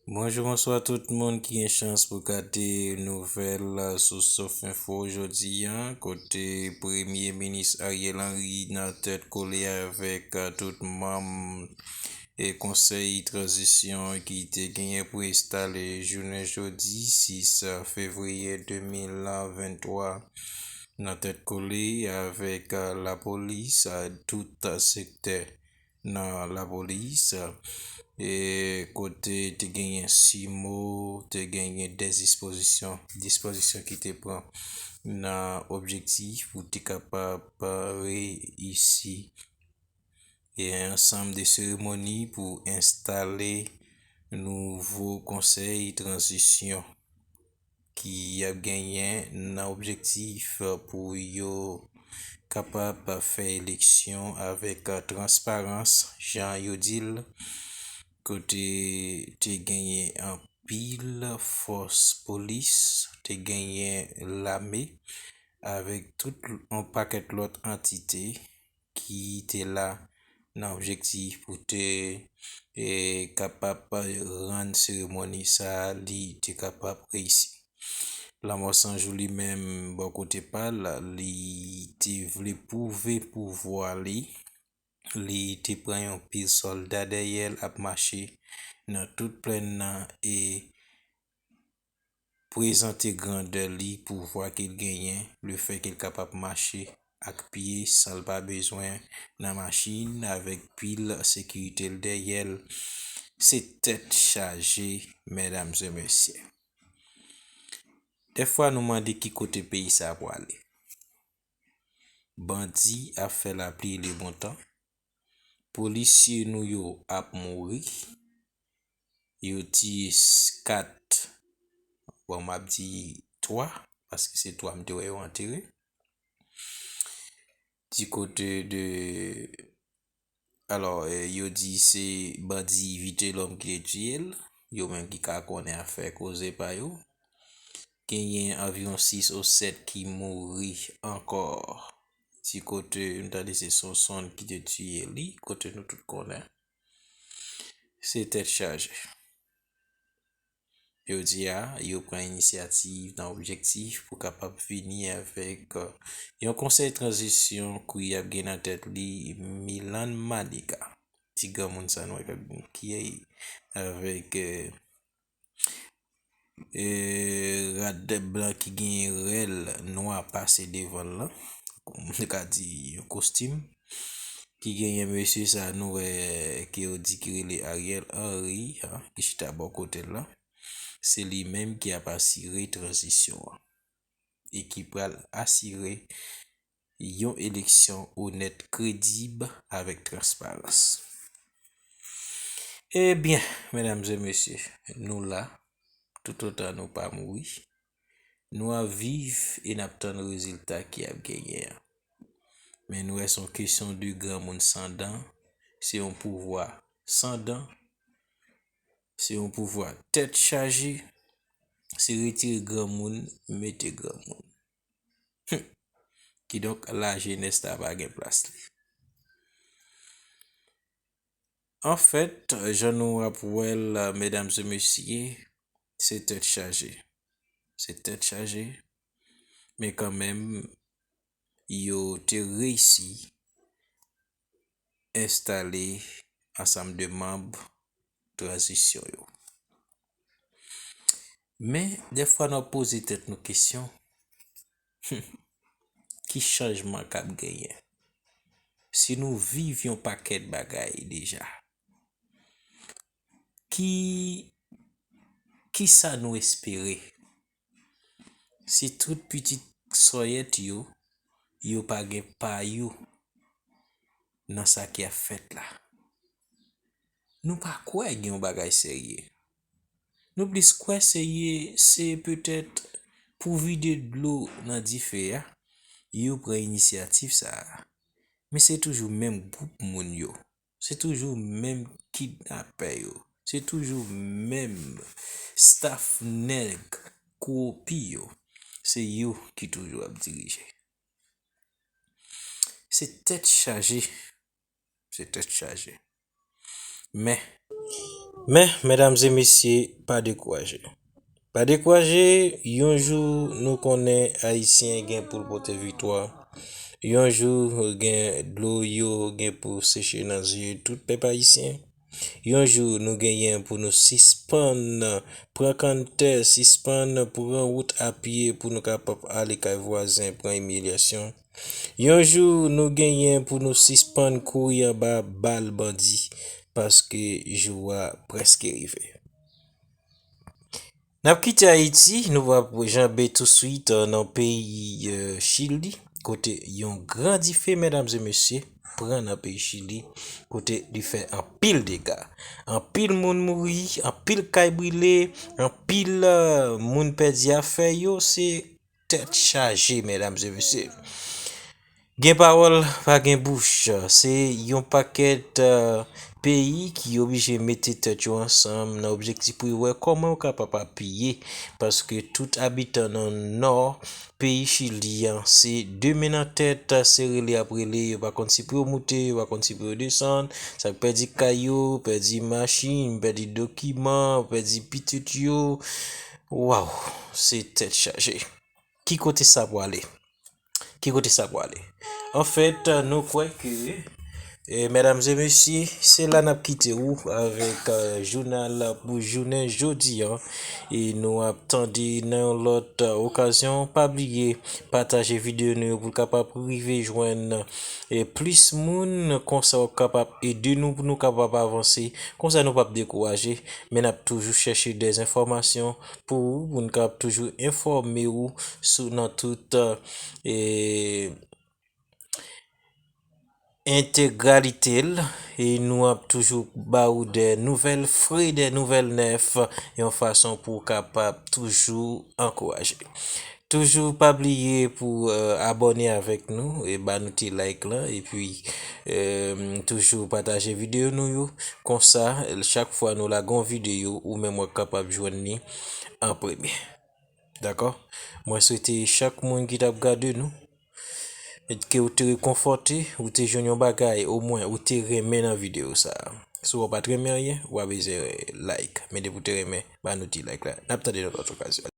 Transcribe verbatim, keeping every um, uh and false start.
Bonjou, bonswa tout moun ki gen chans pou gade nouvèl sou Sof Enfo jodi a, kote Premye Minis Ariel Henry nan tèt kole avèk tout manm e konsèy tranzisyon ki te genyen pou enstale jounen jodi sis fevriye de mil venntwa nan tèt kole avèk lapolis, tout sektè nan lapolis, e kote te genyen simo, te genyen de dispozisyon, dispozisyon ki te pran nan objektif pou te kapab reyisi. E ansanm de seremoni pou enstale nouvo konsèy tranzisyon ki ap genyen nan objektif pou yo kapab fè eleksyon avèk transparans, jan yo di l, kote te genyen anpil fòs polis, te genyen lame, avèk tout yon pakèt lòt antite ki te la nan objektif pou te, e, kapab rann seremoni sa a, li te kapab reyisi. Lanmò Sanjou li menm, bò kote pa l, li te vle pwouve pouvwa li. Li te pran yon pil sòlda dèyè l ap mache nan tout plèn nan e prezante grandè li, pouvwa ke l genyen, lefètke l kapab mache ak pye san l pa bezwen nan machin, avèk pil sekirite l dèyè l. Se tèt chaje, medam e mesye. Dèfwa nou mande ki kote peyi sa a pwale. Bandi ap fè lapli e lebontan. Polisye nou yo ap mouri. Yo tiye s-, kat, bon, m ap di twa, paske se twa m te wè yo antere. Di kote de, alò, e, yo di se bandi Vitelhomme ki te tiye l, yo menm ki ka konnen afè koze pa yo. Genyen anviwon sis ou sèt ki mouri ankò. Di kote, m tande se Sonson ki te tiye li, kote nou tout konnen. Se tèt chaje. Jodi a, yo pran inisyativ nan objektif pou kapab vini avèk, e, yon konsèy tranzisyon ke y ap gen nan tèt li Milan Maniga. Ti granmoun sa nou wè k ap, ki avèk, e, e, rad blan ki gen rèl nwa pase devan l lan, nou ka di yon kostim, ki genyen mesye sa nou wè ke yo di ki rele Ariel Henry, an, ki chita bò kote l lan. Se li menm ki ap asire tranzisyon an e ki pral asire yon eleksyon onèt, kredib, avèk transparans. Ebyen, medam e mesye, nou la, toutotan nou pa mouri, nou ap viv e n ap tann rezilta ki ap genyen an. Men nou wè se yon kesyon de granmoun san dan, se yon pouvwa san dan, se yon pouvwa tèt chaje, se retire granmoun, mete granmoun. Hum. Kidonk, lajenès la pa gen plas li. Anfèt, jan nou ap wè l, medam e mesye, se tèt chaje. Se tèt chaje, men kanmenm, yo te reyisi enstale ansanm de manm tranzisyon yo. Men, dèfwa n ap poze tèt nou kesyon, ki chanjman k ap genyen? Si nou viv yon pakèt bagay deja, ki, kisa nou espere? Si tout pitit sòyèt yo, yo pa gen pa yo nan sa ki ap fèt la. Nou pa kwè gen yon bagay serye. Nou plis kwè serye, se petèt pou vide dlo nan dife a, yo pran inisyativ sa a. Men se toujou menm gwoup moun yo. Se toujou menm kidnapè yo. Se toujou menm staff nèg kowonpi yo. Se yo ki toujou ap dirije. Se tèt chaje. Se tèt chaje. Men, Men, medam e mesye, pa dekouraje. Pa dekouraje, yon jou nou konnen Ayisyen gen pou l pote viktwa. Yon jou gen dlo yo gen pou seche nan zye tout pèp ayisyen. Yon jou nou genyen pou nou sispann pran kanntè, sispann pran wout a pye pou nou kapab ale kay vwazen pran imilyasyon. Yon jou nou genyen pou nou sispann kouri anba bal bandi, paske jou a prèske rive. N ap kite Ayiti, nou va janbe touswit nan peyi Chili, kote yon gran dife, medam e mesye, pran nan peyi Chili, kote li fè anpil dega. Anpil moun mouri, anpil kay brile, anpil moun pèdi afè yo, se tèt chaje, medam e mesye. Gen pawòl, pa gen bouch. Se yon pakèt peyi ki oblije mete tèt yo ansanm nan objektif pou yo wè kòman yo kapab apiye, paske tout abitan nan nò peyi Chili an, se de men nan tèt, se rele ap rele, yo pa konn si pou yo moute, yo pa konn si pou yo desann, sa k pèdi kay yo, pèdi machin, pèdi dokiman, pèdi pitit yo. Waw, se tèt chaje. Ki kote sa pwale? Ki kote sa pwale? Anfèt, nou kwè ke, e, medam e mesye, se la n ap kite ou avèk jounal pou jounen jodi an. E nou ap tande nan yon lòt okazyon. Pa bliye pataje videyo nou yo pou l kapab rive jwenn e, plis moun. Konsa w ap kapab ede nou pou nou kapab avanse. Konsa nou p ap dekouraje. Men n ap toujou chèche de enfòmasyon pou ou, pou n kapab toujou enfòme ou sou nan tout e, entegralite l. E nou ap toujou ba ou de nouvèl fre, de nouvèl nèf, yon fason pou w kapab toujou ankouraje. Toujou pa bliye pou e, abòne avèk nou e ba nou ti like la, epi e, toujou pataje videyo nou yo. Konsa, chak fwa nou lage yon videyo, ou menm w ap kapab jwenn li an premye. Dakò? Mwen swete chak moun ki t ap gade nou, ke ou te rekonfòte, ou te jwenn yon bagay, omwen ou te renmen nan videyo sa a. Si w pa t renmen anyen, w pa bezwen like. Men depi w te renmen, ba nou ti like la. N ap tande nan lòt okazyon.